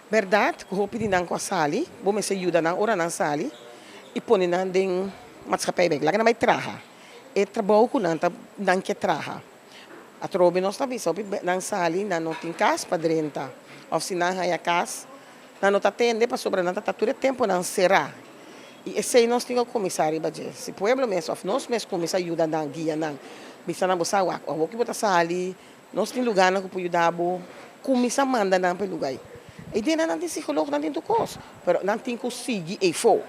Bèrdat ku hopi di nan ku a sali, bo mester yuda nan ora nan sali i pone nan den maatschappij bèk. Laga nan bai traha e trabou ku nan ta nan ke traha. Atrobe nos ta bisa hopi nan sali nan no tin kas pa drenta òf si nan haña kas nan no ta tende pasobra nan ta ta tur e tempunan será. I esei nos tin ku kuminsá riba dje. Si pueblo mes òf nos mes kuminsá yuda nan, guia nan, bisa nan bo sa wak awor ki bo ta sali Nos tin lugánan ku por yuda bo kuminsá manda nan pa e lugá ei. E idea nan tin psikolog, nan tin tur kos, pero nan tin ku sigui eifó.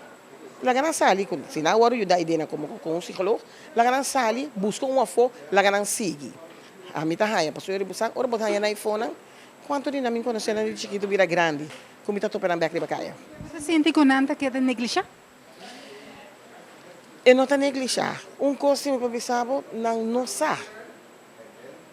Laga nan sali ku, si nan a wòrdu yuda ideanan komo ku un psikolog, laga nan sali, buska un afó, laga nan sigui. Ami ta haña, pasobra bo sa ora bo ta haña nan eifónan, kuantu di nan mi konosé nan di chikitu bira grandi ku mi ta topa nan bèk riba kaya. Bo ta sinti ku nan ta keda neglishá? E no ta neglishá. Un kos si mi por bisa bo, nan no sa.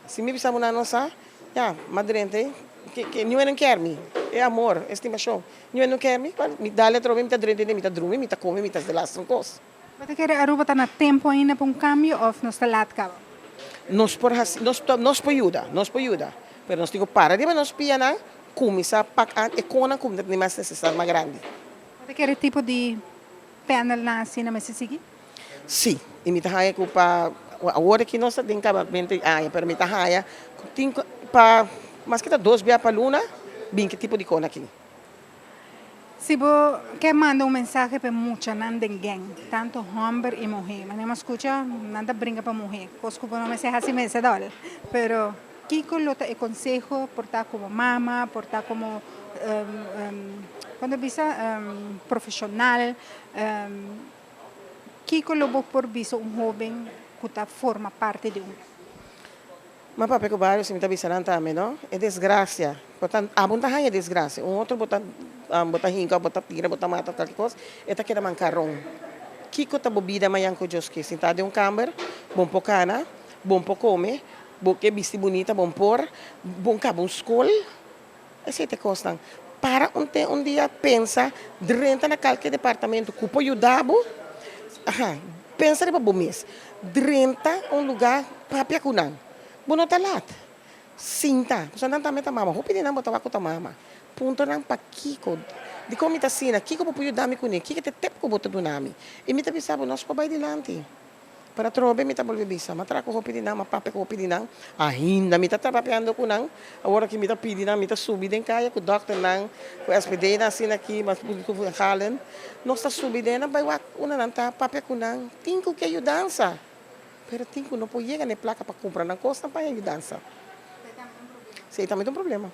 Si mi bisa bo nan no sa, ya, ma drenta ei, ke, ke, niun no kier mi. E amor, e stimashon. Niun no kier mi, mi dal atrobe, mi ta drenta ei, mi ta drumi, mi ta kome, mi ta hasi de laatste un kos. Bo ta kere Aruba ta na tempo ainda pa un kambio of nos ta laat kaba? Nos por hasi, nos ta, nos por yuda, nos por yuda, pero nos tin ku para riba nos pianan, kuminsá pak an e konan ku ta tin mas nesesidat mas grandi. Bo ta kere tipo di panelnan asina mester sigui? Sí, i mi ta haña ku pa awor aki nos ta den kabamente aña, pero mi ta haña ku tin ku pa maske ta dos bia pa luna bin ki tipo di kona aki. Si bo ke manda un mensahe pa e muchanan den gèng, tantu hòmber i muhé, manera mi a skucha nan ta brinka pa muhé, kos ku bo no mester hasi mester dòl, pero kiko lo ta e konseho por ta komo mama, por ta komo kon ta bisa profeshonal, Kiko lo bo por bisa un hóben ku ta forma parti di un. Ma papia ku bario si mi ta bisa nan tambe no, e desgrasia, bo ta abo no ta haña desgrasia, un otro bo ta bo ta hinka bo ta tira bo ta mata tal kos, e ta keda mankaron. Kiko ta bo bida mañan ku Dios ke? Sintá den un kamber, bo por kana, bo por kome, bo ke bisti bunita, bo por, bo kaba un skol. Esei ta e kosnan. Para un te un dia pensa, drenta na kalke departamento ku por yuda bo. Aha, pensa riba bo mes. Drenta un lugá, papia ku nan. Bo no ta lat. Sinta. Pasobra nan tambe ta mama. Hopi di nan bo ta wak ku ta mama. Puntra nan pakiko. Dikon mi ta asina? Kiko bo por yuda mi kuné? Kiko ta e tep ku bo ta duna mi? I mi ta bisa bo, nos por bai dilanti. Pero atrobe mi ta bolbe bisa, m'a traha ku hopi di nan, m'a papia ku hopi di nan, ainda mi ta trapapiando ku nan, awor aki mi ta pidi nan, mi ta subi den kaya ku dòkternan, ku SPD-nan asina aki, mas ku Van Galen, nos ta subi den nan bai wak unda nan ta, papia ku nan, tin ku ke yudansa, pero tin ku no por yega na e plaka pa kumpra nan kosnan pa haña yudansa. Esei tambe ta un problema.